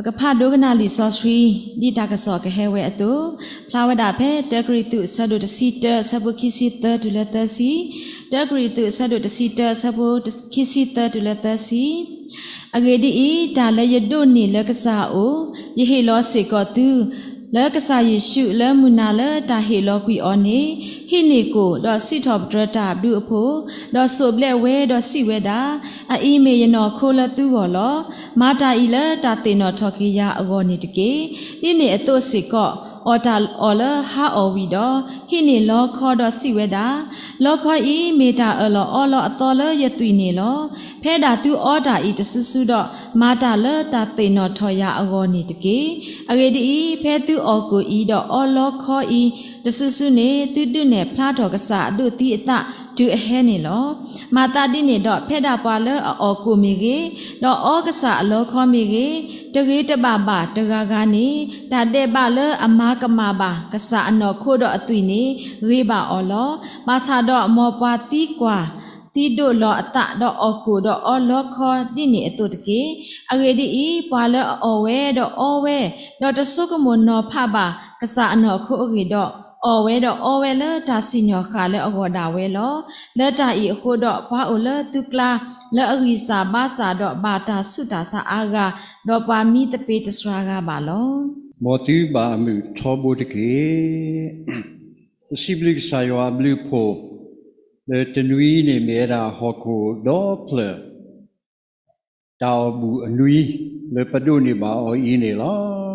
ကဖးဒိကနၣ်လံာ်စီဆှံ ဒ်တၢ်ကစီၣ်ကဟဲဝဲအသိး, ဖျါဝဲဒၣ်ဖဲ တၢကရံၣ်သူး အဆၢဒိၣ်တဆံတၢ အဆၢဖိခံဆံသၢတုၤလၢသၢဆံ, တၢကရံၣ်သူး အဆၢဒိၣ်တဆံတၢ အဆၢဖိခံဆံသၢတုၤလၢသၢဆံ. အဂ့ၢ်ဒ်အံၤ, တၢ်လၢယဒိးန့ၢ်လၢကစၢ်အအိၣ်, ယဟ့ၣ်လီၤစ့ၢ်ကီးသု, လၢကစၢ်ယ့ၣ်ၡူး လၢမုၢ်နၤလၢတၢ်ဟ့ၣ်လီၤကွံာ်အီၤန့ၣ်, ဟံးန့ၢ်ကိၣ်, ဒီးစံးထီၣ်ပတြၢၤတၢ်ဘျုးအဖှိၣ်, ဒီးစိးဘျဲးဝဲ, ဒီးစံးဝဲဒၣ်, အအံၤမ့ၢ်ယနီၢ်ခိလၢသုဂီၢ်လီၤ. မၤတၢ်အံၤလၢတၢ်သ့ၣ်နီၣ်ထီၣ်က့ၤယၤအဂီၢ်န့ၣ်တက့ၢ်. ဒ်န့ၣ်အသိးစ့ၢ်ကီး, အီၣ်တၢ်အီၣ်လၢဟါအီၣ်ဝံၤဒီး, ဟံးန့ၢ်လီခီဒီးစံးဝဲဒၣ်, လီခီအံၤမ့ၢ်တၢ်အၢၣ်လီၤအီလီၤအသီလၢယသွံၣ်န့ၣ်လီၤ. ဖဲဒၣ်သုအီတၢ်အံၤတစုစုဒီး, မၤတၢ်လၢတၢ်သ့ၣ်နီၣ်ထီၣ်ယၤအဂီၢ်န့ၣ်တက့ၢ်. အဂ့ၢ်ဒ်အံၤ, ဖဲသုအီၣ်ကိၣ်အံၤဒီးအီလီခီအံၤတစုစုန့ၣ်, သုဒုးနဲၣ်ဖျါထီၣ်ကစၢ်အဒိးသံအသးတုၤအဟဲန့ၣ်လီၤ. မၤသးဒ်န့ၣ်ဒီး, ဖဲဒၣ်ပှၤလၢအအီၣ်ကိၣ်မ့ၢ်ဂ့ၤ, ဒီးအီကစၢ်အလီခီမ့ၢ်ဂ့ၤ, တဂ့ၤတဘၣ်ဘၣ်တဂၤဂၤန့ၣ်, တၢ်ဒဲးဘးလၢအမၤကမၣ်ဘၣ်ကစၢ်အနီၢ်ခိဒီးအသွံၣ်န့ၣ်, ဂ့ၤဘၣ်အီၤလီၤ. ဘၣ်ဆၣ်ဒီးမ်ပှၤသံကွၢ် သံဒိးလီၤအသးဒီးအီၣ်ကိၣ်ဒီးအီလီခီဒ်န့ၣ်အသိးတက့ၢ်. အဂ့ၢ်ဒ်အံၤ, ပှၤလၢအအီၣ်ဝဲဒီးအီဝဲ, ဒီးတဆိကမိၣ်နီၤဖးဘၣ်ကစၢ်အနီၢ်ခိအဂ့ၢ်ဒီး, အီၣ်ဝဲဒီးအီဝဲလၢတၢ်စံၣ်ညီၣ်ဃၣ်လၢအဂီၢ်ဒၣ်ဝဲလီၤ. လၢတၢ်အံၤအဃိဒီး, ပှၤအိၣ်လၢသုကျါလၢအဂံၢ်စၢ်ဘါစၢ်ဒီးဘၣ်တၢ်ဆူးတၢ်ဆါအါဂၤ, ဒီးပှၤမံသပ့ၤတစှၤဂၤဘၣ်လီၤ. မ်သုဘၣ်အမုာ်ထီဘိတက့ၢ်. ပစံးဘျုးကစၢ်ယွၤအဘျုးအဖှိၣ် လၢတနွံအံၤန့ၣ် မ့ၢ်ဝဲဒၣ်ဟီၣ်ခိၣ်ဒီဖျၢၣ် တၢ်အီၣ်ဘူၣ်အနွံ လၢပဒိးန့ၢ်ဘၣ်အီၤအံၤန့ၣ်လီၤ.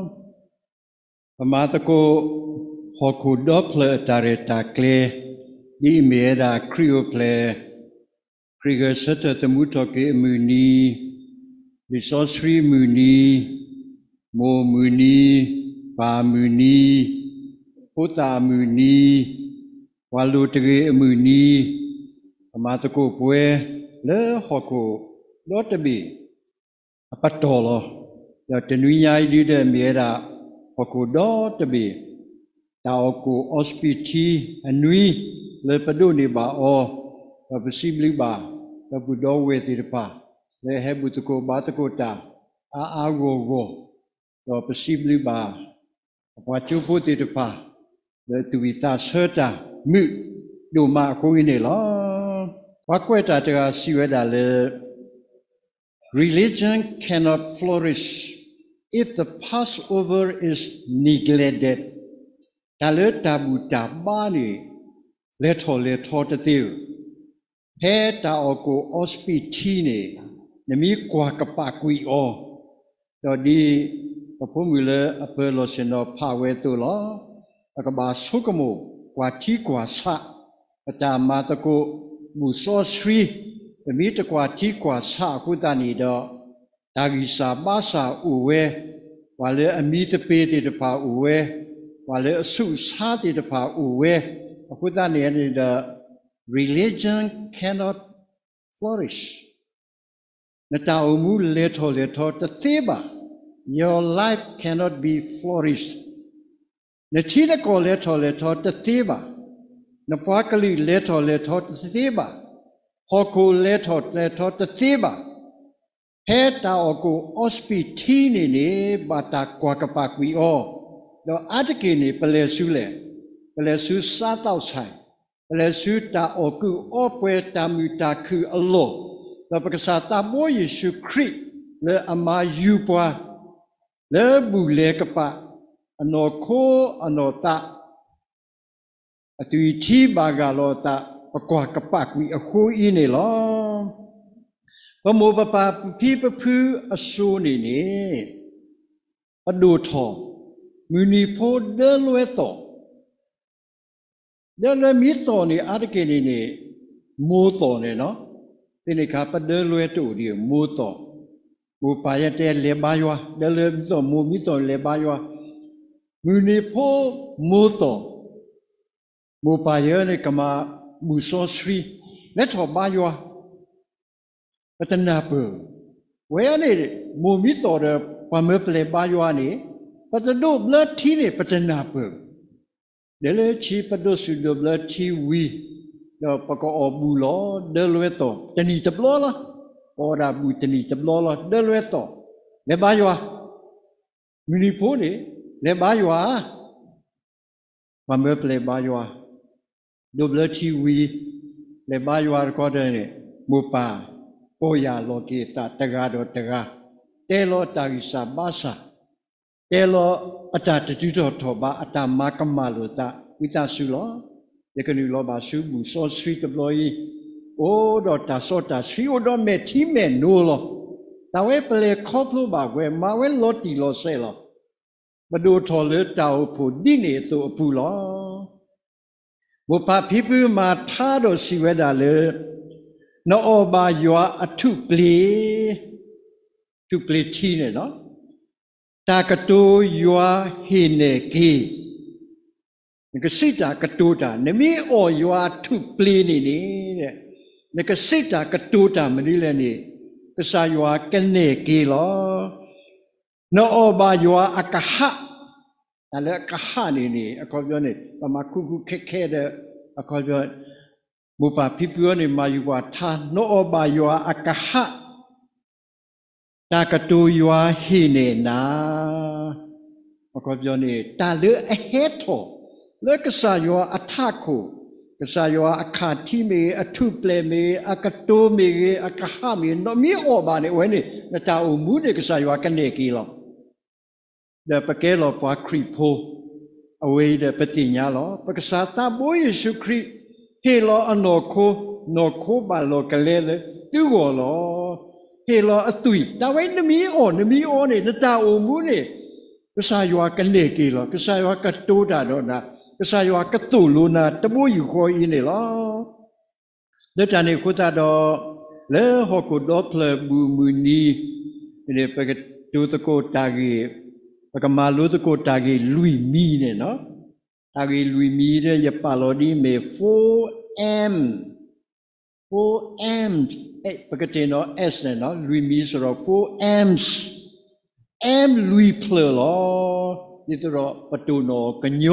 ပမၤသကိး ဟီၣ်ခိၣ်ဒီဖျၢၣ်အတၢ်ရဲၣ်တၢ်ကျဲၤ ဒ်အမ့ၢ်ဝဲဒၣ်ခရံာ်အိၣ်ဖျဲၣ်, ခရံာ်ဂဲၤဆၢထၢၣ်သမူထီၣ်က့ၤအမုၢ်နံၤ, လံာ်စီဆှံအမုၢ်နံၤ, မိၢ်အမုၢ်နံၤ, ပၢ်အမုၢ်နံၤ, ဖိသၣ်အမုၢ်နံၤ, ပှၤလိၤတဂ့ၤအမုၢ်နံၤ, ပမၤသကိးပှဲၤလၢဟီၣ်ခိၣ်ဒီတဘ့ၣ် အပတီၢ်လီၤ. ဒီးတနွံညါအံၤဒုဒီးမ့ၢ်ဝဲဒၣ် ဟီၣ်ခိၣ်ဒီတဘ့ၣ် တၢ်အီၣ်ကိၣ်အီစပံးထံအနွံ လၢပဒိးန့ၢ်ဘၣ်အီၤ, ဒီးပစံးဘျုးဘၣ် ဒီပုၢ်ဒီဝဲၢ်သ့ၣ်တဖၣ် လၢဟဲဘူၣ်သကိးဘါသကိးတၢ် အါအါဂီၢ်ဂီၢ်, ဒီးပစံးဘျုးဘၣ် အပှၤကၠိဖိသ့ၣ်တဖၣ် လၢသူၣ်ဝံၣ်သးဆၢတၢ်မုာ်ဒိၣ်မးအဃိအံၤန့ၣ်လီၤ. ပှၤကွဲးတၢ်တဂၤစံးဝဲဒၣ်လၢ Religion cannot flourish if the Passover is neglected. တၢ်လၢတၢ်ဘူၣ်တၢ်ဘါန့ၣ် လဲၤထီၣ်လဲၤထီတသ့ဧၢ, ဖဲတၢ်အီၣ်ကိၣ်အီစပံးထံန့ၣ် နမ့ၢ်ကွၢ်ကပာ်ကွံာ်အီၤ, ဒီးဒ်ပဖိမုၣ်လၢအပၢၤလီၢ်ဆ့ၣ်နီၤဖးဝဲအသိးလီၤ. ပကဘၣ်ဆိကမိၣ်ကွၢ်ထံကွၢ်ဆး ပတၢ်မၤသကိးဘူၣ်စီဆှံ, ပမ့ၢ်တကွၢ်ထံကွၢ်ဆးအဃိသတးန့ၣ်ဒီး တၢ်ဂံၢ်စၢ်ဘါစၢ်အိၣ်ဝဲ, ပှၤလၢအမံသပ့ၤသ့ၣ်တဖၣ်အိၣ်ဝဲ, ပှၤလၢအဆူးအဆါသ့ၣ်တဖၣ်အိၣ်ဝဲ, အဃိသတးန့ၣ်န့ၣ်ဒီး religion cannot flourish. နတၢ်အိၣ်မူလဲၤထီၣ်လဲၤထီတသ့ဘၣ်. Your life cannot be flourished. နထံနကီၢ်လဲၤထီၣ်လဲၤထီတသ့ဘၣ်. နပှၤကလုာ်လဲၤထီၣ်လဲၤထီတသ့ဘၣ်. ဟီၣ်ခိၣ်လဲၤထီၣ်လဲၤထီတသ့ဘၣ်. ဖဲတၢ်အီၣ်ကိၣ်အီစပံးထံန့ၣ်န့ၣ် ဘၣ်တၢ်ကွၢ်ကပာ်ကွံာ်အီၤ, ဒီးအါတက့ၢ်န့ၣ် ပလဲၤဆူလဲၣ်, ပလဲၤဆူစးသီၣ်ဆဲး, ပလဲၤဆူတၢ်အီၣ်ကုၢ်အီပှဲၤတၢ်မုာ်တၢ်ခုၣ်အလီၢ်, ဒီးပကစၢ်သးဘိယ့ၣ်ၡူးခရံာ်လၢအမၤယူၤပှၤ လၢဘူၣ်လဲၤကပာ် အနီၢ်ခိအနီၢ်သး အသွံၣ်ထံဘၣ်ဂၢ်လီၤအသး ပကွၢ်ကပာ်ကွံာ်အဃိအံၤန့ၣ်လီၤ. ပမိၢ်ပပၢ်ပဖံပဖုအစိၤန့ၣ်န့ၣ် ပဒိၣ်ထီၣ် မုၢ်နံၤဖိဒၢလွဲသီၣ်, ဒၢလွဲမံသီၣ်န့ၣ် အါတက့ၢ်န့ၣ်န့ၣ် မိၢ်သီၣ်န့ၣ်လီၤ. ဖဲန့ၣ်အခါ ပဒၢလွဲတအိၣ်ဒံး မိၢ်သီၣ်, မိၢ်ပၢ်ယဲတဲလဲၤဘါယွၤ, ဒၢလွဲမံသီၣ် မိၢ်မံသီၣ်လဲၤဘါယွၤ, မုၢ်နံၤဖိမိၢ်သီၣ်, မိၢ်ပၢ်ယဲန့ၣ်ကမၤဘူၣ်စီဆှံ လဲၤထီၣ်ဘါယွၤ ပတနၢ်ပၢၢ်, ဝဲန့ၣ် မိၢ်မံသီၣ်ဒီး ပှၤမၢပလဲၤဘါယွၤန့ၣ် ပတဒိးဘျၢထံန့ၣ် ပတနၢ်ပၢၢ်, ဒ်လၢခံပဒိးဆူၣ်ဒိးဘျၢထံဝံၤ ဒီးပကအီၣ်ဘူၣ်လီၤ ဒၢလွဲသီၣ် တနံၣ်တဘျီလီၤ, ပအီၣ်ဒၣ်ဘူၣ်တနံၣ်တဘျီလီၤ ဒၢလွဲသီၣ် လဲၤဘါယွၤ မုၢ်နံၤဖိန့ၣ် လဲၤဘါယွၤ, ပှၤမၢပလဲၤဘါယွၤ, ဒိးဘျၢထံဝံၤ, လဲၤဘါယွၤတခီဒီးန့ၣ်, မိၢ်ပၢ်ပီၢ်ယၢ်လီၤက့ၤအသးတဂၤဒီးတဂၤ, တဲလီၤအတၢ်ဂံၢ်စၢ်ဘါစၢ်, တဲလီၤအတၢ်တတုၤထီၣ်ထီၣ်ဘး အတၢ်မၤကမၣ်လိာ်သး ဝံသးစူၤလီၤ. ယကနုာ်လီၤဘၣ်ဆူဘူၣ်စီဆှံတဘျီအံၤ, အိၣ်ဒီးတၢ်စီတၢ်ဆှံ အိၣ်ဒီးမဲာ်ထံမဲာ်နိလီၤ. တၢ်ဝဲပလဲၤခီဖျိဘၣ်ဝဲ မၤဝဲလီၤတံၢ်လီၤဆဲးလီၤ. ပဒိၣ်ထီၣ်လၢတၢ်အိၣ်ဖှိၣ်ဒ်န့ၣ်အသိးအပူၤလီၤ. မိၢ်ပၢ်ဖံဖုမၤထါဒီးစံးဝဲဒၣ်လၢ, နအီၣ်ဘၣ်ယွၤအထူၣ်ပျ့ၤ, ထူၣ်ပျ့ၤထံန့ၣ်လီၤ. တၢ်ကတိၤယွၤဟ့ၣ်နဲၣ်က့ၤ, နကစံးတၢ်ကတိၤတၢ်, နမ့ၢ်အီၣ်ယွၤအထူၣ်ပျ့ၤန့ၣ်န့ၣ်, နကစံးတၢ်ကတိၤတၢ်မနုၤလဲၣ်န့ၣ်, ကစၢ်ယွၤကနဲၣ်က့ၤလီၤ. နအီၣ်ဘၣ်ယွၤအကဟၣ်, တၢ်လၢအကဟၣ်န့ၣ်န့ၣ် အခီပညီန့ၣ် ပမၤခူခူခဲခဲဒီး အခီပညီ မိၢ်ပၢ်ဖံဖုအံၤန့ၣ် မၤယူၤပှၤထါ, နအီၣ်ဘၣ်ယွၤအကဟၣ်, တၢ်ကတိၤယွၤဟ့ၣ်နဲၣ်နၤ, အခီပညီန့ၣ် တၢ်လၢအဟဲထီၣ် လၢကစၢ်ယွၤအထးခိၣ်, ကစၢ်ယွၤအခၣ်ထံးမ့ၢ်ဂ့ၤ, အထူၣ်ပျ့ၤမ့ၢ်ဂ့ၤ, အကတိၤမ့ၢ်ဂ့ၤ, အကဟၣ်မ့ၢ်ဂ့ၤ, နမ့ၢ်အီၣ်ဘၣ်န့ၣ် အဝဲန့ၣ် နတၢ်အိၣ်မူန့ၣ် ကစၢ်ယွၤကနဲၣ်က့ၤလီၤ. ဒီးပကဲလီၤပှၤခရံာ်ဖိ, အဝဲအံၤဒီးပသ့ၣ်ညါလီၤ. ပကစၢ်သးဘိယ့ၣ်ၡူးခရံာ် ဟ့ၣ်လီၤအနီၢ်ခိ, နီၢ်ခိဘၣ်လီၤကလဲလၢသုဂီၢ်လီၤ. ဟ့ၣ်လီၤအသွံၣ်, တၢ်ဝဲနမ့ၢ်အီၣ် နမ့ၢ်အီန့ၣ် နတၢ်အိၣ်မူန့ၣ် ကစၢ်ယွၤကနဲၣ်က့ၤလီၤ. ကစၢ်ယွၤကတိၤတၢ်ဒီးနၤ, ကစၢ်ယွၤကသိၣ်လိနၤတဘိယူၢ်ဃီအံၤန့ၣ်လီၤ. လၢတၢ်န့ၣ်အဃိသတးဒီး, လၢဟီၣ်ခိၣ်ဒီဖျၢၣ်ဘူၣ်မုၢ်နံၤန့ၣ် ပကတိၤသကိးတၢ်ဂ့ၢ်, ပကမၤလိသကိးတၢ်ဂ့ၢ်လွံၢ်မံၤန့ၣ်လီၤ. တၢ်ဂ့ၢ်လွံၢ်မံၤဒီး ယပာ်လီၤဒ်အမ့ၢ် four M, four M, ပကတဲနီၤ S န့ၣ်လီၤ, လွံၢ်မံၤစ့ၢ်ကီး four M's, M လွံၢ်ဖျၢၣ်လီၤ. ဒ်သိးဒီးပတိၢ်နီၣ်ကညီ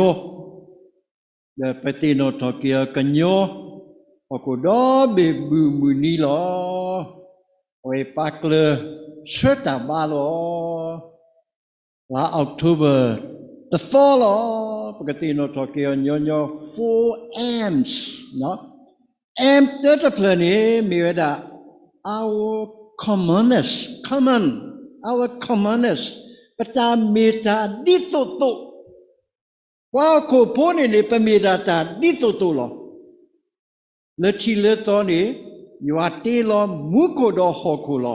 ဒီးပသ့ၣ်နီၣ်ထီၣ်က့ၤအီၤကညီ ဟီၣ်ခိၣ်ဒီဘ့ၣ်ဘူၣ်မုၢ်နံၤလီၤ. အဝဲပာ်ကျၢၤဆၢတၢ်ဘါလီၤ. လါ October တသီလီၤ. ပကသ့ၣ်နီၣ်ထီၣ်က့ၤအီၤညီညီ four M's, M တၢတဖျၢၣ်န့ၣ် မ့ၢ်ဝဲဒၣ် our commonness, common, our commonness, ပတၢ်မ့ၢ်တၢ်ဒ်သိးသိး ပှၤဟီၣ်ခိၣ်ဖိန့ၣ်န့ၣ် ပမ့ၢ်ဒၣ်တၢ်ဒ်သိးသိးလီၤ. လၢထံးလၢသီန့ၣ် ယွၤတ့လီၤမူခိၣ်ဒီးဟီၣ်ခိၣ်လီၤ.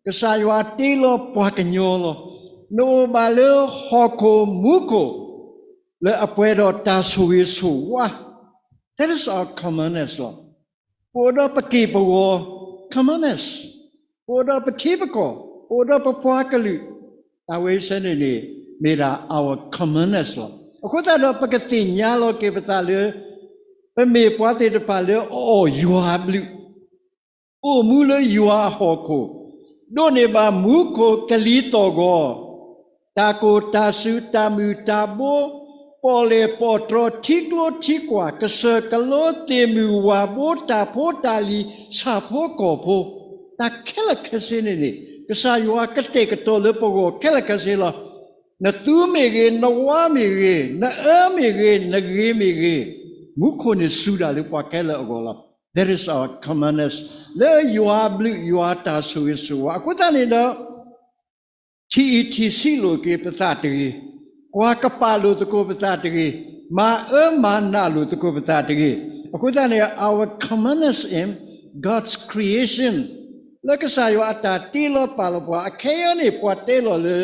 ကစၢ်ယွၤတ့လီၤပှၤကညီလီၤ. နအိၣ်ဘၣ်လၢဟီၣ်ခိၣ်မူခိၣ် လၢအပှဲၤဒီးတၢ်ဆိၣ်ဂ့ၤဆိၣ်ဝါ, that is our commonness လီၤ. ပအိၣ်ဒီးပက့ၢ်ပဂီၤ commonness, ပအိၣ်ဒီးပထံပကီၢ်, ပအိၣ်ဒီးပပှၤကလုာ်, တၢ်ဝဲစဲန့ၣ်န့ၣ် မ့ၢ်ဒၣ် our commonness လီၤ. အဃိသတးဒီး ပကသ့ၣ်ညါလီၤက့ၤပသးလၢ ပမ့ၢ်ပှၤသ့ၣ်တဖၣ်လၢအအီၣ်ယွၤအဘျုး, အိၣ်မူလၢယွၤအဟီၣ်ခိၣ်, ဒိးန့ၢ်ဘၣ်မူခိၣ်ကလံၤသီၣ်ဂီၤ, တၢ်ကိၢ်တၢ်စူၤ တၢ်မုၢ်တၢ်ဘိ, ပီၣ်လဲၣ်ပီၣ်တြီၤ ထံကျိထံကွၢ် ကစၢၢ်ကလိ သ့ၣ်မုၢ်ဝၣ်ဘိ တၢ်ဖိတၢ်လံၤ ဆၣ်ဖိကီၢ်ဖိ, တၢ်ခဲလၢာ်ခဲဆ့န့ၣ်န့ၣ် ကစၢ်ယွၤကတဲာ်ကတီၤလၢပဂီၢ်ခဲလၢာ်ခဲဆ့လီၤ. နသူမ့ၢ်ဂ့ၤ, နဝါမ့ၢ်ဂ့ၤ, နအၢမ့ၢ်ဂ့ၤ, နဂ့ၤမ့ၢ်ဂ့ၤ, မူခိၣ်န့ၣ်စူၤဒၣ်လၢပှၤခဲလၢာ်အဂီၢ်လီၤ. That is our commonness. လၢယွၤအဘျုး ယွၤအတၢ်ဆိၣ်ဂ့ၤဆိၣ်ဝါ အဃိသတးန့ၣ်ဒီး ထံၣ်အံၤထံၣ်ဆံးလိာ်က့ၤပသးတဂ့ၤ, ကွၢ်ကပာ်လိာ်သကိးပသးတဂ့ၤ, မၤအၢမၤနးလိာ်သကိးပသးတဂ့ၤ. အဃိသတးန့ၣ် our commonness in God's creation, လၢကစၢ်ယွၤအတၢ်တ့လီၤပာ်လီၤပှၤ အခဲအံၤန့ၣ် ပှၤတဲလီၤလၢ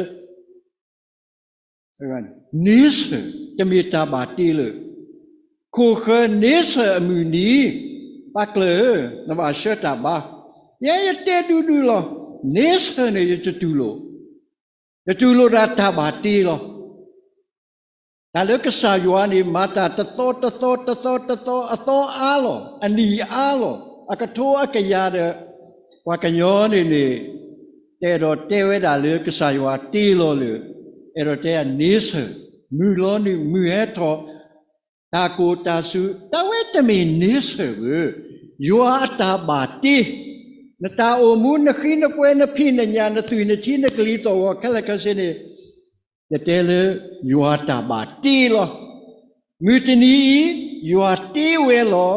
nature တမ့ၢ်တၢ်ဘၣ်တ့လၢၤ, ခိၣ်ဃၢၤ nature အမုၢ်နံၤ, ပာ်ကျၢၤဧၢ, နဘၣ်ဆှၢတၢ်ဘါ. ယဲယတဲဒူဒူလီၤ, nature န့ၣ် ယတတူၢ်လိာ်, ယတူၢ်လိာ်ဒၣ်တၢ်ဘၣ်တ့လီၤ. တၢ်လၢကစၢ်ယွၤန့ၣ် မၤတၢ်တသီတသီတသီတသီ အသီအါလီၤ, အနံၣ်အါလီၤ, အကထိအကယၤဒီး ပှၤကညီန့ၣ်န့ၣ် တအဲၣ်ဒိးတဲဝဲဒၣ်လၢကစၢ်ယွၤတ့လီၤလၢၤ, အဲၣ်ဒိးတဲ nature, မုၢ်လီၤနုာ် မုၢ်ဟဲထီၣ်, တၢ်ကိၢ်တၢ်စူၤ, တၢ်ဝဲတမ့ၢ် nature ဧၢ, ယွၤအတၢ်ဘၣ်တ့, နတၢ်အိၣ်မူ နဃံနကွဲ နဖံးနညၣ် နသွံၣ်နထံ နကလံၤသီၣ်ဂီၤ ခဲလၢာ်ခဲဆ့န့ၣ် ယတဲလၢ ယွၤတၢ်ဘၣ်တ့လီၤ. မုၢ်တနံၤအံၤ ယွၤတ့ဝဲလီၤ.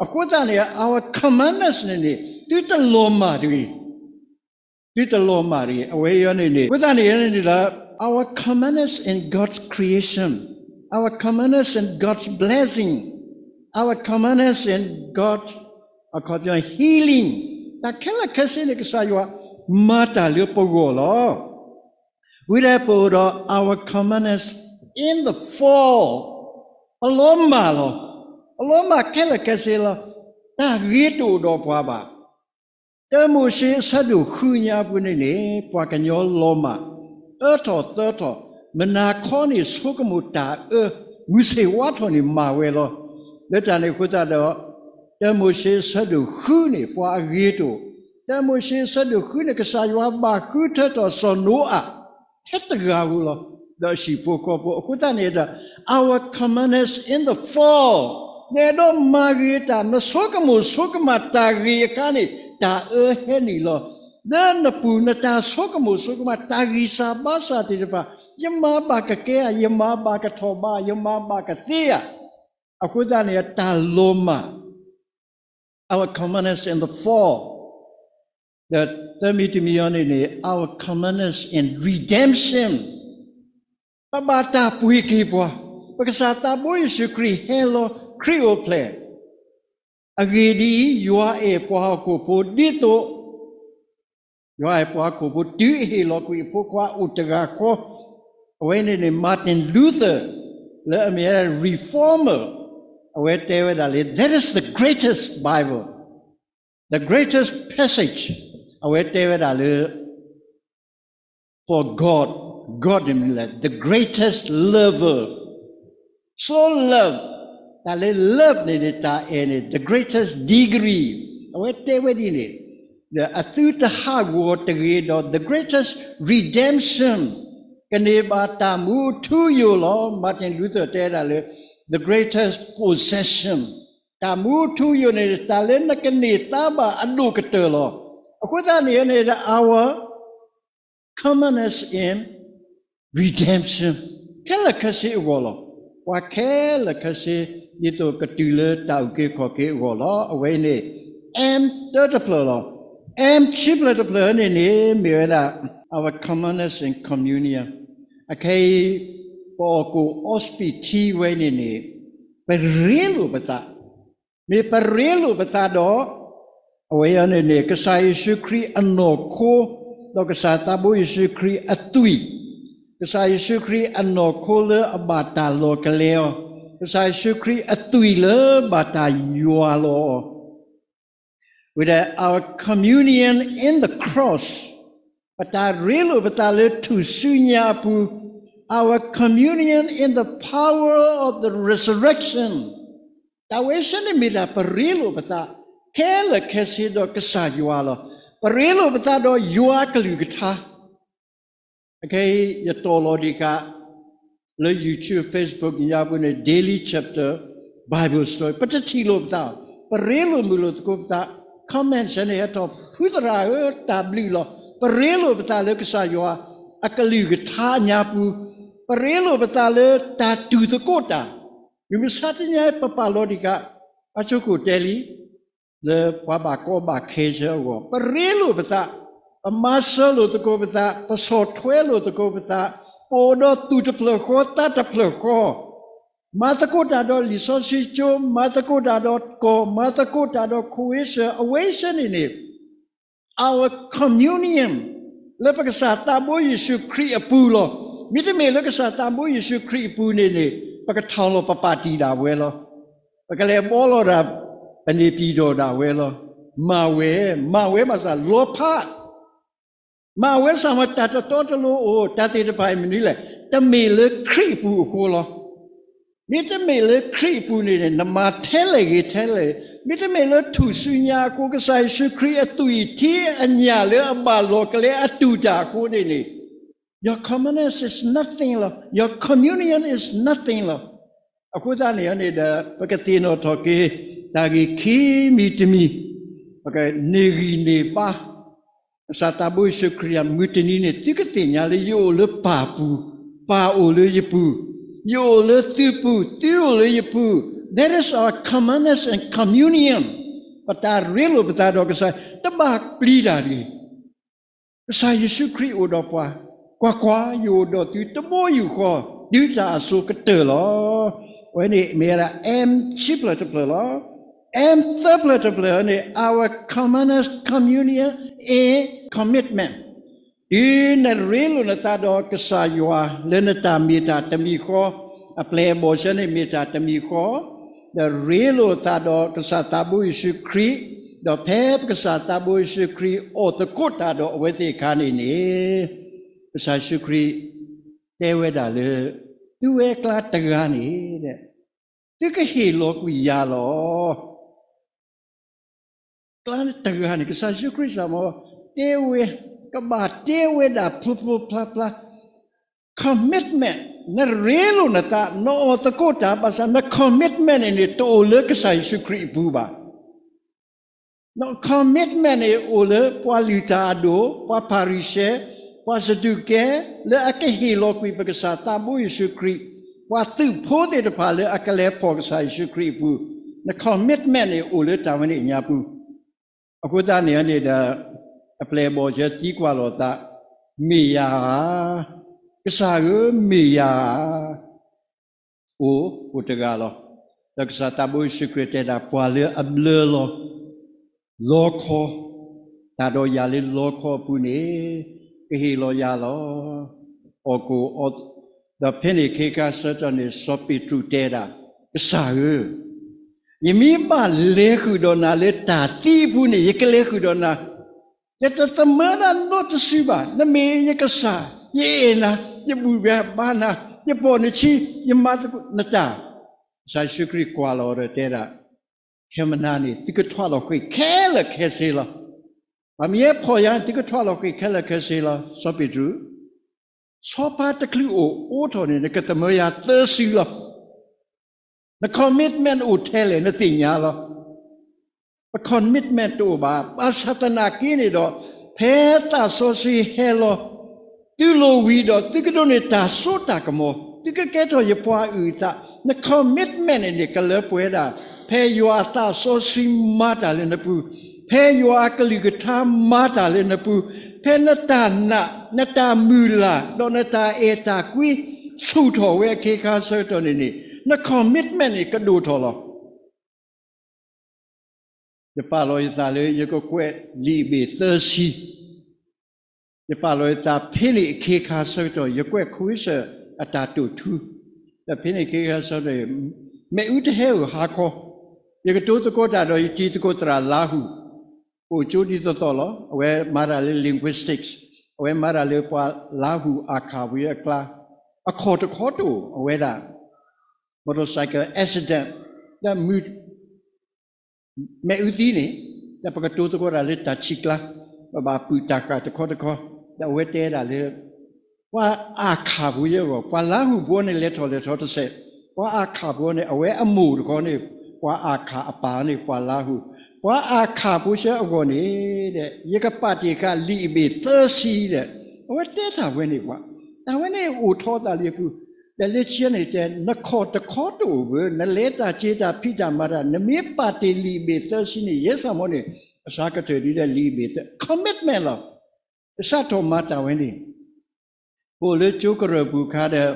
အဃိသတးန့ၣ် our commandments န့ၣ်န့ၣ် သုတလီၤမၢ်တဂ့ၤ. သုတလီၤမၢ်တဂ့ၤ. အဝဲအံၤန့ၣ်န့ၣ် အဃိသတးန့ၣ်န့ၣ်ဒီး our commandments in God's creation, our commandments in God's blessing, our commandments in God's, အခီပညီ healing, တၢ်ခဲလၢာ်ခဲဆ့န့ၣ် ကစၢ်ယွၤမၤတၢ်လၢပဂီၢ်လီၤ. ဝံၤဒီးပအိၣ်ဒီး our commandments in the fall, ပလီၤမၢ်လီၤ. ပလီၤမၢ်ခဲလၢာ်ခဲဆ့လီၤ. တၢ်ဂ့ၤတအိၣ်ဒီးပှၤဘၣ်. တၢမိၤၡ့အဆၢဒိၣ်ဃုညါပူၤန့ၣ်န့ၣ် ပှၤကညီလီၤမၢ်, အၢထီၣ်သၢထီၣ်, မုၢ်နၤခီန့ၣ်ဆိကမိၣ်တၢ်အၢ, မုၢ်ဆ့ၣ်ဝါထီၣ်န့ၣ်မၤဝဲလီၤ. လၢတၢ်န့ၣ်အဃိသတးဒီး တၢမိၤၡ့အဆၢဒိၣ်ဃုန့ၣ် ပှၤအဂ့ၤတအိၣ်, တၢမိၤၡ့အဆၢဒိၣ်ဃုန့ၣ် ကစၢ်ယွၤဘၣ်ဃုထၢထီၣ်စီၤနိအၤ ထဲတဂၤဧိၤလီၤ. ဒီးအဟံၣ်ဖိဃီဖိ အဃိသတးန့ၣ်ဒီး our commandments in the fall, နအဲၣ်ဒိးမၤဂ့ၤတၢ် နဆိကမိၣ်ဆိကမးတၢ်ဂ့ၤအခါန့ၣ် တၢ်အၢဟဲနုာ်လီၤ. လၢနပူၤနတၢ်ဆိကမိၣ်ဆိကမး တၢ်ဂံၢ်စၢ်ဘါစၢ်သ့ၣ်တဖၣ်, ယမၤဘၣ်ကကဲဧါ, ယမၤဘၣ်ကထီၣ်ဘး, ယမၤဘၣ်ကသ့ဧါ. အဃိသတးန့ၣ် တၢ်လီၤမၢ် our commandments in the fall, ဒီးသၢမံၤတမံၤအံၤန့ၣ်န့ၣ် our commandments in redemption, ပဘၣ်တၢ်ပှ့ၤက့ၤပှၤ, ပကစၢ်သးဘိယ့ၣ်ၡူးခရံာ်ဟဲလီၤခရံာ်အိၣ်ဖျဲၣ်, အဂ့ၢ်ဒ်အံၤ, ယွၤအဲၣ်ပှၤဟီၣ်ခိၣ်ဖိဒ်သိး ယွၤအဲၣ်ပှၤဟီၣ်ခိၣ်ဖိ တုၤအဟ့ၣ်လီၤကွံာ်အဖိခွါအိၣ်တဂၤဃီ, အဝဲန့ၣ်န့ၣ် Martin Luther လၢအမ့ၢ်ဝဲဒၣ် reformer, အဝဲတဲဝဲဒၣ်လၢ that is the greatest Bible, the greatest passage, အဝဲတဲဝဲဒၣ်လၢ for God, God န့ၣ်မ့ၢ်လဲၣ်, the greatest lover, so love, တၢ်လၢ love န့ၣ်န့ၣ် တၢ်အဲၣ်န့ၣ် the greatest degree, အဝဲတဲဝဲဒ်န့ၣ်, ဒီးအသုတဟးဂီၤတဂ့ၤဒီး the greatest redemption, ကန့ၢ်ဘၣ်တၢ်မူထူယိာ်လီၤ. Martin Luther တဲဒၣ်လၢ the greatest possession, တၢ်မူထူယိာ်န့ၣ် တၢ်လၢနကန့ၢ်သါဘၣ်အဒိၣ်ကတၢၢ်လီၤ. အဃိသတးန့ၣ်န့ၣ်ဒီး our commonness in redemption, ခဲလၢာ်ခဲဆ့အဂီၢ်လီၤ. ပှၤခဲလၢာ်ခဲဆ့ ဒ်သိးကတုၤလၢတၢ်အုၣ်က့ၤခီၣ်က့ၤအဂီၢ်လီၤ. အဝဲအံၤန့ၣ် M တၢတဖျၢၣ်လီၤ. M ခံဖျၢၣ်တဖျၢၣ်န့ၣ်န့ၣ် မ့ၢ်ဝဲဒၣ် our commonness in communion, အခဲအံၤ ပအီၣ်ကိၣ်အီစပံးထံဝဲအံၤန့ၣ်န့ၣ် ပရ့လိာ်ပသး, မ့ၢ်ပရ့လိာ်ပသးဒီး အဝဲအံၤန့ၣ်န့ၣ် ကစၢ်ယ့ၣ်ၡူးခရံာ်အနီၢ်ခိ ဒီးကစၢ်သးဘိယ့ၣ်ၡူးခရံာ်အသွံၣ်, ကစၢ်ယ့ၣ်ၡူးခရံာ်အနီၢ်ခိလၢအဘၣ်တၢ်လီၤကလဲအီၤ, ကစၢ်ယ့ၣ်ၡူးခရံာ်အသွံၣ်လၢဘၣ်တၢ်ယွၤလီၤအီၤ ဝဲဒၣ် our communion in the cross, ပတၢ်ရ့လိာ်ပသးလၢထူၣ်စုညါအပူၤ, our communion in the power of the resurrection, တၢ်ဝဲဆၢန့ၣ်မ့ၢ်ဒၣ်ပရ့လိာ်ပသး ခဲလၢာ်ခဲဆ့ဒီးကစၢ်ယွၤလီၤ. ပရ့လိာ်ပသးဒီးယွၤအကလုၢ်ကထါ အခဲအံၤ ယတီၢ်လီၤဒံးဃာ် လၢ YouTube, Facebook ညါပူၤန့ၣ် Daily Chapter Bible Story, ပတထံၣ်လိာ်ပသး, ပရ့လိာ်မုာ်လိာ်သကိးပသး, comment ဆၢန့ၣ်ဟဲထီၣ်ဖုသရၣ်ဧၢ တၢ်ဘျုးလီၤ. ပရ့လိာ်ပသးလၢကစၢ်ယွၤအကလုၢ်ကထါညါပူၤ, ပရ့လိာ်ပသးလၢတၢ်တူၢ်သကိးတၢ်, မုၢ်မဆါတနံၤပပာ်လီၤဒံးဃာ် ပှၤဆိခိၣ်တဲလံ လၢပှၤဘၣ်ကီဘၣ်ခဲဆၢအဂီၢ်, ပရ့လိာ်ပသး, ပမၤစၢၤလိာ်သကိးပသး, ပဆီၣ်ထွဲလိာ်သကိးပသး, ပအိၣ်ဒီးသူၣ်တဖျၢၣ်ဃီ, သးတဖျၢၣ်ဃီ, မၤသကိးတၢ်ဒီးလံာ်စီဆှံကၠိ, မၤသကိးတၢ်ဒီးကီၢ်, မၤသကိးတၢ်ဒီးခိၣ်ဝ့စၢၤ, အဝဲဆၢန့ၣ်န့ၣ် our communion လၢပကစၢ်သးဘိယ့ၣ်ၡူးခရံာ်အပူၤလီၤ. မ့တမ့ၢ်လၢကစၢ်သးဘိယ့ၣ်ၡူးခရံာ်အပူၤန့ၣ်န့ၣ် ပကထီၣ်လီၤပပၢ်တံၢ်ဒၣ်ဝဲလီၤ. ပကလဲၤဘှီလီၤဒၣ် ပန့ၢ်ပံၤဒီၣ်ဒၣ်ဝဲလီၤ. မၤဝဲ, မၤဝဲဘၣ်ဆၣ်လီၤဖး, မၤဝဲဆၣ်မ့ၢ်တၢ်တတီတလိၤအိၣ်, တၢ်သ့ၣ်တဖၣ်အံၤမနုၤလဲၣ်, တမ့ၢ်လၢခရံာ်အပူၤအဃိလီၤ. မ့တမ့ၢ်လၢခရံာ်အပူၤန့ၣ်န့ၣ် နမၤထဲလဲၣ်ဂ့ၤထဲလဲၣ်, မ့တမ့ၢ်လၢထူၣ်စုညါအဃိ ကစၢ်ယ့ၣ်ၡူးခရံာ်အသွံၣ်ထံအညၣ်လၢအဘၣ်လီၤကလဲအတူၢ်တၢ်အဃိန့ၣ်န့ၣ် your commonness is nothing လီၤ. Your communion is nothing လီၤ. အဃိသတးန့ၣ်န့ၣ်ဒီး ပကသ့ၣ်နီၣ်ထီၣ်က့ၤ တၢ်ဂ့ၢ်ခံမံၤတမံၤ, ပကန့ၢ်ဂံၢ်န့ၢ်ဘါ ကစၢ်သးဘိယ့ၣ်ၡူးခရံာ် မုၢ်တနံၤန့ၣ် သုကသ့ၣ်ညါလၢယအိၣ်လၢပၢ်ပူၤ, ပၢ်အိၣ်လၢယပူၤ, ယအိၣ်လၢသုပူၤ, သုအိၣ်လၢယပူၤ, that is our commonness and communion, ပတၢ်ရ့လိာ်ပသးဒီးကစၢ်, တဘၣ်ပျံၤတၢ်တဂ့ၤ. ကစၢ်ယ့ၣ်ၡူးခရံာ်အိၣ်ဒီးပှၤ, ကွၢ်ကွၢ်, ယအိၣ်ဒီးသုတဘိယူၢ်ဃီ, တုၤတၢ်အစိၤကတၢၢ်လီၤ. အဝဲန့ၣ်မ့ၢ်ဝဲဒၣ် M ခံဖျၢၣ်တဖျၢၣ်လီၤ. M သၢဖျၢၣ်တဖျၢၣ်န့ၣ် our commonness, communion and commitment. တုၤနရ့လိာ်နသးဒီးကစၢ်ယွၤလၢနတၢ်မ့ၢ်တၢ်တမံၤဃီ, အပျဲၢ်အဘီၣ်ဆၢန့ၣ်မ့ၢ်တၢ်တမံၤဃီ, ဒီးရ့လိာ်သးဒီးကစၢ်သးဘိယ့ၣ်ၡူးခရံာ်, ဒီးဖဲပကစၢ်သးဘိယ့ၣ်ၡူးခရံာ်အီၣ်သကိးတၢ်ဒီးအဝဲသ့ၣ်အခါန့ၣ်န့ၣ်, ကစၢ်ယ့ၣ်ၡူးခရံာ်တဲဝဲဒၣ်လၢ သုဝဲအကျါတဂၤန့ၣ် သုကဟ့ၣ်လီၤကွံာ်ယၤလီၤ. ကျါတဂၤန့ၣ် ကစၢ်ယ့ၣ်ၡူးခရံာ်စ့ၢ်ကီး တဲဝဲ, ကဘၣ်တဲဝဲဒၣ်ဖျိဖျိဖျါဖျါ, commitment, နရ့လိာ်နသး, နအီၣ်သကိးတၢ်ဘၣ်ဆၣ် န commitment န့ၣ်န့ၣ် တအိၣ်လၢကစၢ်ယ့ၣ်ၡူးခရံာ်အပူၤဘၣ်. န commitment န့ၣ် အိၣ်လၢပှၤလုၢ်တၢ်အဒိၣ်, ပှၤဖၤရံၤၡဲ, ပှၤစဒူးကဲ, လၢအကဟ့ၣ်လီၤကွံာ်ပကစၢ်သးဘိယ့ၣ်ၡူးခရံာ်, ပှၤသုးဖိသ့ၣ်တဖၣ်လၢအကလဲၤဖီၣ်ကစၢ်ယ့ၣ်ၡူးခရံာ်အပူၤ, န commitment န့ၣ် အိၣ်လၢတၢ်ဝဲန့ၣ်အညါပူၤ. အဃိသတးန့ၣ်န့ၣ်ဒီး အပျဲၢ်အဘီၣ်ဆၢသံကွၢ်လီၤအသး, မ့ၢ်ယၤဧါ, ကစၢ်ဧၢ, မ့ၢ်ယၤဧါ. အိၣ်, အိၣ်တဂၤလီၤ. ဒီးကစၢ်သးဘိယ့ၣ်ၡူးခရံာ်တဲဒၣ် ပှၤလၢအဘျၢလီၤ လီခီ တၢ်ဒီးယၤလၢလီခီအပူၤန့ၣ် ကဟ့ၣ်လီၤယၤလီၤ. အီၣ်ကိၣ်အီ, ဒီးဖဲန့ၣ်အခါဆၢကတီၢ်န့ၣ် စီၤပ့းတရူးတဲဒၣ်, ကစၢ်ဧၢ, ယမ့ၢ်ဘၣ်လဲၤဃုာ်ဒီးနၤလၢတၢ်သံအပူၤန့ၣ် ယကလဲၤဃုာ်ဒီးနၤ, ယတသမၢဒၣ်နီတစုဘၣ်. နမ့ၢ်ယကစၢ်, ယအဲၣ်နၤ, ယဘူၣ်ဘါနၤ, ယပိာ်နဆံ, ယမၤသကိးနတၢ်. ကစၢ်ယ့ၣ်ၡူးခရံာ်ကွၢ်လီၤဒီးတဲဒၣ်, ခဲမုၢ်နၤန့ၣ် သုကထွးလီၤဃ့ၢ်ခဲလၢာ်ခဲဆ့လီၤ. ပှၤမ့ၢ်ဟဲဖီၣ်ယၤန့ၣ် သုကထွးလီၤဃ့ၢ်ခဲလၢာ်ခဲဆ့လီၤ. စီၤပ့းတရူး, ဆီဖါတချုးအိၣ်အိးထီၣ်န့ၣ် နကသမၢယၤသၢစုလီၤ. န commitment အိၣ်ထဲလဲၣ် နသ့ၣ်ညါလီၤ. ပ commitment တအိၣ်ဘၣ်. ဘၣ်ဆၣ်သနာ်က့န့ၣ်ဒီး ဖဲသးစီဆှံဟဲလီၤ သုလိၤဝံၤဒီး သုကဒိးန့ၢ်တၢ်စိတၢ်ကမီၤ, သုကကဲထီၣ်ယပှၤအုၣ်အသး, န commitment န့ၣ်န့ၣ် ကလၢပှဲၤဒၣ် ဖဲယွၤအသးစီဆှံမၤတၢ်လၢနပူၤ, ဖဲယွၤအကလုၢ်ကထါမၤတၢ်လၢနပူၤ, ဖဲနတၢ်နာ်, နတၢ်မုၢ်လၢ်, ဒီးနတၢ်အဲၣ်တၢ်ကွံ ဆူၣ်ထီၣ်ဝဲအခါဆၢကတီၢ်န့ၣ်န့ၣ် န commitment န့ၣ် ကဒိၣ်ထီၣ်လီၤ. ယပာ်လီၤယသးလၢယကကွဲးလံာ်အဘ့ၣ်သၢဆံ, ယပာ်လီၤယသးဖဲန့ၣ်အခါဆၢကတီၢ် ယကွဲးခွဲးစၢၣ်အတၢ်တိာ်ထူ, ဒီးဖဲန့ၣ်အခါဆၢကတီၢ် မ့ၣ်အူတဟဲဧိၤဟါခီ, ယကတိၤသကိးတၢ်ဒီးယတံၤသကိးသရၣ်လါဟူၣ်, အိၣ်ကၠိဒ်သိးသိးလီၤ. အဝဲမၤတၢ်လၢ linguistics, အဝဲမၤတၢ်လၢပှၤလါဟူၣ်အခၣ်ဝံၤအကျါ, အခီၣ်တခီတအိၣ် အဝဲဒၣ် motorcycle accident ဒီးမုၢ် မ့ၣ်အူသံန့ၣ်, ဒီးပကတိၤသကိးတၢ်လၢတၢ်ဆံးကျါ, ပဘၣ်ပုၢ်တၢ်ဃာ်တခီတခီ, ဒီးအဝဲတဲဒၣ်လၢ ပှၤအၤခၣ်ဖိအဂီၢ်, ပှၤလါဟူၣ်ဖိန့ၣ် လဲၤထီၣ်လဲၤထီတစဲး, ပှၤအၤခၣ်ဖိန့ၣ် အဝဲအမိၢ်တခီန့ၣ် ပှၤအၤခၣ်, အပၢ်န့ၣ် ပှၤလါဟူၣ်, ပှၤအၤခၣ်ဖိဆၢအဂီၢ်န့ၣ်, ယကပာ်တ့ၢ်ဃာ်လံာ်အဘ့ၣ်သၢဆံဒီး, အဝဲတဲတၢ်ဝဲန့ၣ်ပှၤ, တၢ်ဝဲန့ၣ်အိၣ်ထီၣ်သးလံအပူၤ, ဒီးလၢခံန့ၣ်တဲ နခီၣ်တခီတအိၣ်ဘၣ်, နလဲၤတၢ်စ့တၢ်ဖံးတၢ်မၤတၢ်, နမ့ၢ်ပာ်တ့ၢ်လံာ်အဘ့ၣ်သၢဆံန့ၣ် ယဲစ့ၢ်မီန့ၣ်, အစှၤကတၢၢ်ဒ်လဲၣ်လံာ်အဘ့ၣ်သၢ, commitment လီၤ. ကစးထီၣ်မၤတၢ်ဝဲန့ၣ်, ပအိၣ်လၢကၠိကရၢၢ်ပူၤအခါဒီး,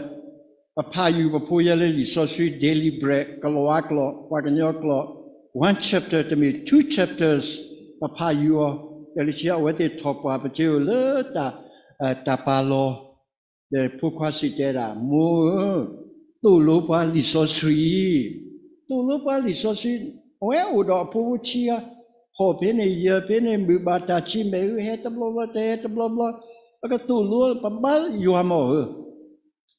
ပဖးယူၤပဖိယဲလၢလံာ်စီဆှံ daily bread ကလၤဝါကျိာ်, ပှၤကညီကျိာ်, one chapter တမ့ၢ် two chapters, ပဖးယူၤအီၤ, ဒီးလၢခံအဝဲသ့ၣ်ထီၣ်ပှၢ်ပကၠိလၢတၢ်, တၢ်ပာ်လီၤ ဒီးဖိခွါစံးတဲဒၣ်, မိၢ်ဧၢ, သိၣ်လိပှၤလံာ်စီဆှံ, သိၣ်လိပှၤလံာ်စီဆှံ, အဝဲအိၣ်ဒီးအဖိဖိဆံဂၤ, ဟီၣ်ဖဲန့ၣ်ယၢၤဖဲန့ၣ် မုာ်ဘၣ်တၢ်ဆံး မ့ၣ်အူဟဲတဘျီဘျီ တဟဲတဘျီဘျီ, ပကသိၣ်လိ ပဘါယွၤမီၢ်ဧၢ,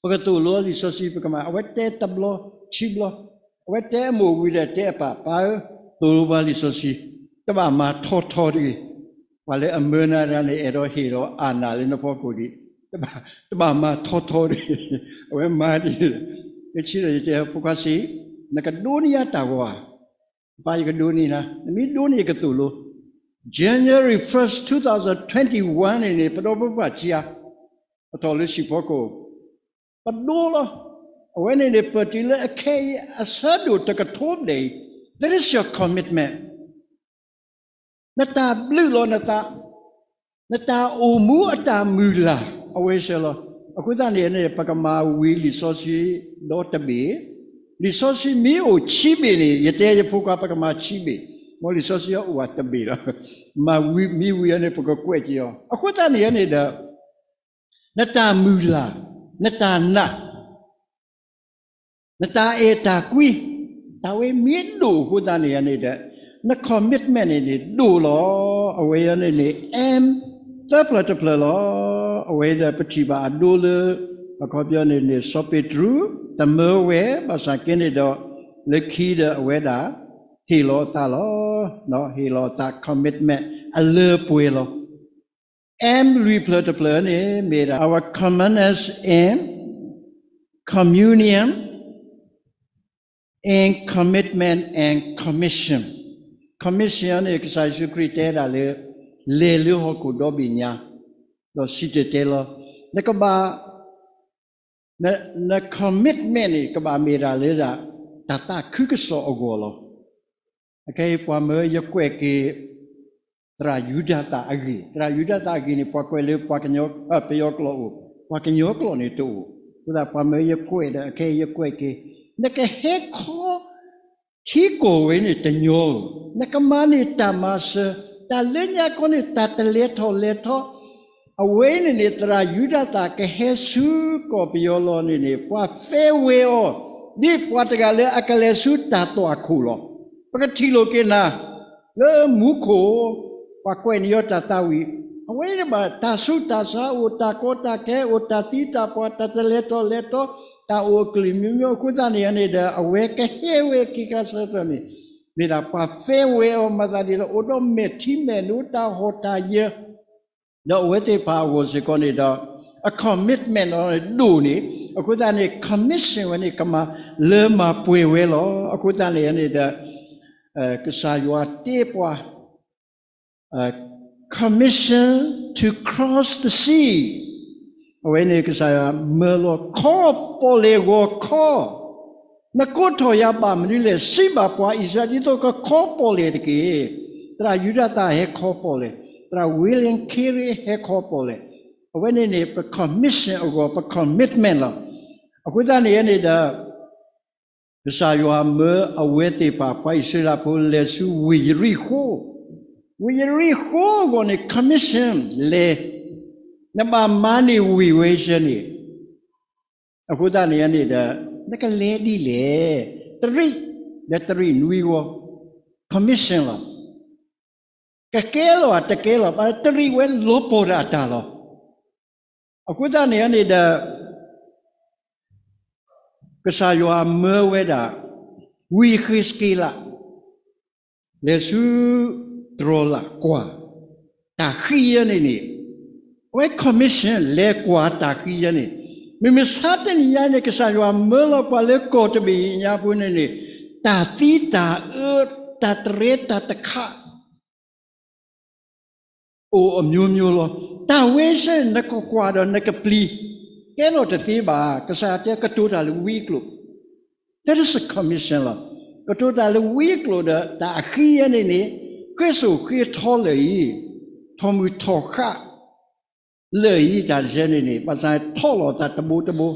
ပကသိၣ်လိလံာ်စီဆှံ ပကမၤ, အဝဲတဲတဘျီ, ဆံဘျီ, အဝဲတဲအမိၢ်ဝံၤဒီးတဲအပၢ်, ပၢ်ဧၢ, သိၣ်လိပှၤလံာ်စီဆှံ, တဘၣ်မၤထီထီတဂ့ၤ, ပှၤလၢအမၢနၤဒၣ်န့ၣ် အဲၣ်ဒိးဟ့ၣ်လီၤအနၢ်လၢနဖီခိၣ်ဒံး, တဘၣ်မၤထီထီတဂ့ၤ, အဝဲမၤဒ်န့ၣ်, လၢခံဒီးယတဲဖိခွါစံး, နကဒိးန့ၢ်ယၤတၢ်ဂီၤဧါ, ပၢ်ယကဒိးန့ၢ်နၤ, နမ့ၢ်ဒိးန့ၢ်ယကသိၣ်လိ, January first, two thousand twenty-one န့ၣ်န့ၣ် ပဒီပုၢ်ဝဲၢ်ခံဂၤ, ပထီၣ်လၢဟံၣ်ဖီခိၣ် ပဒိလီၤ. အဝဲန့ၣ်န့ၣ် ပၢၢ်တုၤလၢအခဲအံၤ အဆၢဒိၣ်တကထိဘျဲၣ်အံၤ, that is your commitment. နတၢ်ဘျုးလီၤနသး, နတၢ်အိၣ်မူအတၢ်မုၢ်လၢ် အဝဲစ့ၢ်လီၤ. အဃိသတးန့ၣ်န့ၣ် ပကမၤဝံၤလံာ်စီဆှံဒီတဘ့ၣ်, လံာ်စီဆှံမ့ၢ်အိၣ်ခံဘ့ၣ်န့ၣ် ယတဲယဖိခွါ ပကမၤခံဘ့ၣ်, မ်လံာ်စီဆှံအအိၣ်ဝဲတဘ့ၣ်လီၤ. မၤဝံၤမ့ၢ်ဝံၤအန့ၣ် ပကကွဲးက့ၤအီၤ. အဃိသတးန့ၣ်န့ၣ်ဒီး နတၢ်မုၢ်လၢ်, နတၢ်နာ်, နတၢ်အဲၣ်တၢ်ကွံ, တၢ်ဝဲမ့ၢ်ဒိၣ်အဃိသတးန့ၣ်န့ၣ်ဒီး န commitment န့ၣ်န့ၣ်ဒိၣ်လီၤ. အဝဲအံၤန့ၣ်န့ၣ် M သၢဖျၢၣ်တဖျၢၣ်လီၤ. အဝဲဒီးပထံၣ်ဘၣ်အဒိလၢ အခီပညီန့ၣ်န့ၣ် စီၤပ့းတရူး တမၢဝဲ ဘၣ်ဆၣ်က့န့ၣ်ဒီး လၢခံဒီးအဝဲဒၣ် ဟ့ၣ်လီၤအသးလီၤ. ဟ့ၣ်လီၤအသး commitment အလၢပှဲၤလီၤ. M လွံၢ်ဖျၢၣ်တဖျၢၣ်န့ၣ် မ့ၢ်ဒၣ် our common as in communion, in commitment and commission. Commission န့ၣ် ကစၢ်ယ့ၣ်ၡူးခရံာ်တဲဒၣ်လၢ လဲၤလၢဟီၣ်ခိၣ်ဒီဘ့ၣ်ညါ ဒီးစံၣ်တဲၤတဲလီၤ. နကဘၣ် န န commitment န့ၣ် ကဘၣ်မ့ၢ်ဒၣ်လၢဒၣ် တၢ်သးခုကစီၣ်အဂီၢ်လီၤ. အခဲအံၤပှၤမၢယကွဲးက့ၤ သရၣ်ယူဒၤသၣ်အဂ့ၢ်, သရၣ်ယူဒၤသၣ်အဂ့ၢ်န့ၣ် ပှၤကွဲးလၢပှၤကညီ ပယီၤကျိာ်အိၣ်, ပှၤကညီကျိာ်န့ၣ်တအိၣ်, အဃိသတးပှၤမၢယကွဲးဒီး အခဲအံၤယကွဲးက့ၤ, နကဟဲခီ ထံကီၢ်ဝဲန့ၣ်တညီဧိၤ, နကမၤန့ၢ်တၢ်မၤစၢၤ, တၢ်လၢညါခီန့ၣ် တၢ်တလဲၤထီၣ်လဲၤထီ, အဝဲန့ၣ်န့ၣ် သရၣ်ယူဒၤသၣ်ကဟဲဆူကီၢ်ပယီၤလီၤန့ၣ်န့ၣ် ပှၤ farewell အီၤ ဒ်ပှၤတဂၤလၢအကလဲၤဆူတၢ်သွၣ်ခိၣ်လီၤ. ပကထံၣ်လိာ်က့ၤနၤ လၢမူခိၣ်, ပှၤကွဲးန့ၢ်အီၤတၢ်သးဝံၣ်, အဝဲန့ၣ်ဘၣ် တၢ်ဆူးတၢ်ဆါအိၣ်, တၢ်ကီတၢ်ခဲအိၣ်, တၢ်သံတၢ်ပှၢ်, တၢ်တလဲၤထီၣ်လဲၤထီ, တၢ်အိၣ်အကလုာ်မျိုးမျိုး အဃိသတးန့ၣ်န့ၣ်ဒီး အဝဲကဟဲဝဲခံခါဆၢကတီၢ်န့ၣ် မ့ၢ်ဒၣ်ပှၤ farewell အီၤ မၤသးဒ်သိး အိၣ်ဒီးမဲာ်ထံမဲာ်နိ တၢ်ဟီၣ်တၢ်ယၢၤ ဒီးအဝဲသ့ၣ်တဖၣ်အဂီၢ်စ့ၢ်ကီးန့ၣ်ဒီး အ commitment အီၤန့ၣ်ဒိၣ်န့ၣ်, အဃိသတးန့ၣ် commission ဝဲန့ၣ် ကမၤလၢမၤပှဲၤဝဲလီၤ. အဃိသတးန့ၣ်န့ၣ်ဒီး ကစၢ်ယွၤတဲပှၤ commission to cross the sea. အဝဲန့ၣ်ကစၢ်ယွၤမၢလီၤခီပီၣ်လဲၣ်ဂီၤခီ, နကိးထီၣ်ယၤဘၣ်မနုၤလဲၣ်, စံးဘၣ်ပှၤအံၣ်စရ့လး ဒ်သိးကခီပီၣ်လဲၣ်တက့ၢ်. သရၣ်ယူဒၤသၣ်ဟဲခီပီၣ်လဲၣ်, သရၣ် William Carey ဟဲခီပီၣ်လဲၣ်. အဝဲန့ၣ်န့ၣ် ပ commission အဂီၢ် ပ commitment လီၤ. အဃိသတးန့ၣ်န့ၣ်ဒီး ကစၢ်ယွၤမၢအဝဲသ့ၣ်တဖၣ် ပှၤအံၣ်စရ့လးဖိလဲၤဆူဝ့ၢ်ယရံၣ်ဃိ, ဝ့ၢ်ယရံၣ်ဃိအဂီၢ်န့ၣ် commission လဲၤ, နဘၣ်မၤန့ၢ်ဝ့ၢ်ဝဲဆၢန့ၣ်, အဃိသတးန့ၣ်န့ၣ်ဒီး နကလဲၤဒ်လဲၣ်, တရံး, ဒီးတရံးနွံဂီၤ, commission လီၤ. ကကဲလီၤတကဲလီၤ, ဘၣ်တရံးဝဲလီၤပှီၢ်ဒၣ်တၢ်လီၤ. အဃိသတးန့ၣ်န့ၣ်ဒီး ကစၢ်ယွၤမၢဝဲဒၣ် ဝံဃ့းစက့လး လဲၤဆူတြီၤလးကွၢ် တၢ်ဃံအံၤန့ၣ်န့ၣ်, အဝဲ commission လဲၤကွၢ်တၢ်ဃံအံၤန့ၣ်, မုၢ်မဆါတနံၤညါန့ၣ် ကစၢ်ယွၤမၢလီၤပှၤလၢကီၢ်တဘ့ၣ်အံၤညါပူၤန့ၣ်န့ၣ်, တၢ်သံတၢ်အၢ တၢ်တရဲတၢ်တခး အိၣ်အမျိုးမျိုးလီၤ. တၢ်ဝဲဆၢ နကကွၢ်ဒီးနကပျံၤ, ကဲထီၣ်တသ့ဘၣ်. ကစၢ်ယွၤတဲ ကတိၤတၢ်လၢဝံအကျိာ်, that is a commission လီၤ. ကတိၤတၢ်လၢဝံအကျိာ်ဒီး တၢ်အဃံအံၤန့ၣ်န့ၣ်, ဃ့ၢ်စိာ်ဃ့ၢ်ထီလၢာ်အံၤ, ထီၣ်မုၢ်ထီၣ်ဃၣ် လၢာ်အံၤ တၢ်တဆၢန့ၣ်န့ၣ် ဘၣ်ဆၣ်ထီၣ်လီၤသးတဘိတဘိ,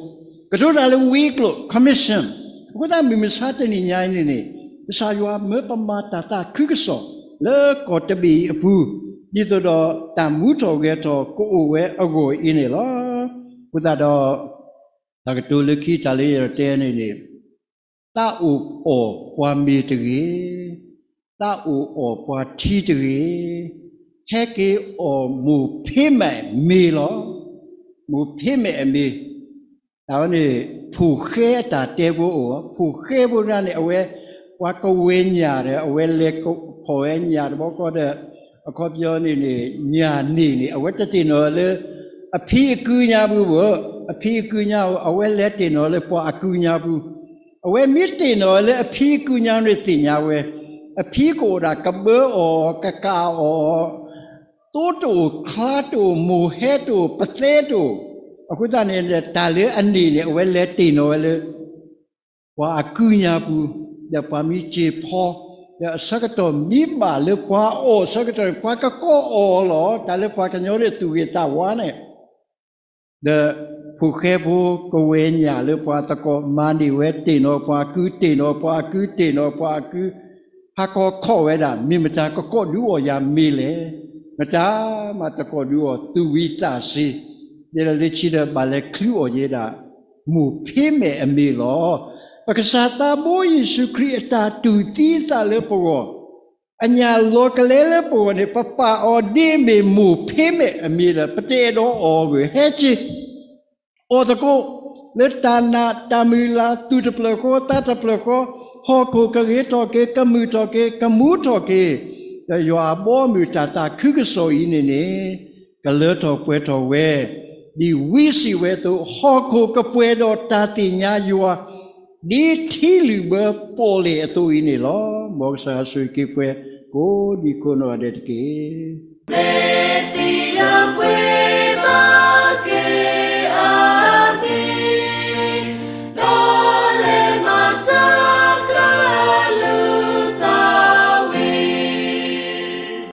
ကတိၤတၢ်လၢဝံအကျိာ် commission. အဃိသတး မုၢ်မဆါတနံၤညါအံၤန့ၣ်န့ၣ်, ကစၢ်ယွၤမၢပမၤတၢ်သးခုကစီၣ် လၢကီၢ်တဘ့ၣ်အံၤအပူၤ, ဒ်သိးဒီးတၢ်မူထီၣ်ဂဲၤထီၣ်ကအိၣ်ဝဲအဂီၢ်အံၤန့ၣ်လီၤ. အဃိသတးဒီး တၢ်ကတိၤလၢခံတၢ်လၢယတဲန့ၣ်န့ၣ်, သးအိၣ်အီၣ်ပှၤမ့ၤတဂ့ၤ, သးအိၣ်အီၣ်ပှၤထံတဂ့ၤ, ဟဲက့ၤအီၣ်မိၢ်ဖ့းမဲာ်အမ့ၤလီၤ. မိၢ်ဖ့းမဲာ်အမ့ၤ, တၢ်ဝဲန့ၣ် ဖိၣ်ဃဲအတၢ်တဲဖိအိၣ်, ဖိၣ်ဃဲဖိတဂၤန့ၣ် အဝဲ ပှၤကဝဲၤညၣ်ဒီး အဝဲလဲၤဖီၣ်ဝဲညၣ်တဘျီဃီဒီး အခီပညီန့ၣ်န့ၣ် ညၣ်န့ၣ်န့ၣ် အဝဲတတ့ၢ်နီၣ်လၢ အဖံအကုညါပူၤဘၣ်, အဖံအကုညါဧိၤ, အဝဲလဲၤတ့ၢ်နီၣ်လၢပှၤအကုညါပူၤ, အဝဲမ့ၢ်တ့ၢ်နီၣ်လၢအဖံအကုညါန့ၣ်သ့ၣ်ညါဝဲ, အဖံကအိၣ်ဒၣ်ကဘၢအီၤ, ကကးအီၤ, သိတအိၣ်, ချါတအိၣ်, မိၢ်ဟဲတအိၣ်, ပသဲတအိၣ်, အဃိသတးန့ၣ် တၢ်လၢအန့ၢ်န့ၣ် အဝဲလဲၤတ့ၢ်နီၣ်ဝဲလၢ ပှၤအကုညါပူၤ, ဒီးပှၤမ့ၢ်စ့ၢ်ဖီ, ဒီးအဆၢကတီၢ်မ့ၢ်ဘၣ်လၢပှၤအီၣ်အဆၢကတီၢ်န့ၣ် ပှၤကကိးအီၣ်လီၤ. တၢ်လၢပှၤကညီန့ၣ်သူၣ်ဂ့ၤသးဝါန့ၣ် ဒီးဖိၣ်ဃဲဖိကဝဲၤညၣ်လၢပှၤသကိး မၤန့ၢ်ဝဲတ့ၢ်နီၣ်ပှၤအကု တ့ၢ်နီၣ်ပှၤအကု တ့ၢ်နီၣ်ပှၤအကု, ဟးကီၢ်ခီၣ်ဝဲဒၣ် မ့ၢ်မတၤကကိးဒုးအီၣ်ယၤမ့ၢ်လဲၣ်. မတၤမးတကိးဒုးအီၣ် သူၣ်ဝံၤသးစ့ၤ, ဒ်လဲၣ်လၢခံဒီးဘၣ်လဲၤချုးအီၣ်ယဲဒၣ် မိၢ်ဖ့မဲာ်အမ့ၢ်လီၤ. ပကစၢ်သးဘိယ့ၣ်ၡူးခရံာ်အတၢ်တူၢ်သံအသးလၢပဂီၢ် အညၣ်လီၤကလဲလၢပဂီၢ်န့ၣ် ပပာ်အီၤဒ်အမ့ၢ်မိၢ်ဖ့မဲာ်အမ့ၢ်ဒီး ပတအဲၣ်ဒိးအီၣ်ဘၣ် ဟဲက့ၤ အီၣ်သကိး လၢတၢ်နာ်တၢ်မုၢ်လၢ် သူၣ်တဖျၢၣ်ဃီ သးတဖျၢၣ်ဃီ, ဟီၣ်ခိၣ်ကဂ့ၤထီၣ်က့ၤ ကမုာ်ထီၣ်က့ၤ ကမူထီၣ်က့ၤ, ဒီးယွၤအဘီအမုၢ်တၢ်သးခုကစီၣ်အံၤန့ၣ်န့ၣ် ကလၢထီၣ်ပှဲၤထီၣ်ဝဲ ဒ်ဝံစံးဝဲအသိး, ဟီၣ်ခိၣ်ကပှဲၤဒီးတၢ်သ့ၣ်ညါယွၤ ဒ်ထံလုာ်ဘၢပီၣ်လဲၣ်အသိးအံၤန့ၣ်လီၤ. မ်ကစၢ်ယွၤဆိၣ်ဂ့ၤက့ၤပှၤ ကိးဒံကိးနီၢ်ဂၤဒဲးတက့ၢ်. မ့ၢ်သ့ၣ်ညါပှဲၤဘၣ်က့ၤ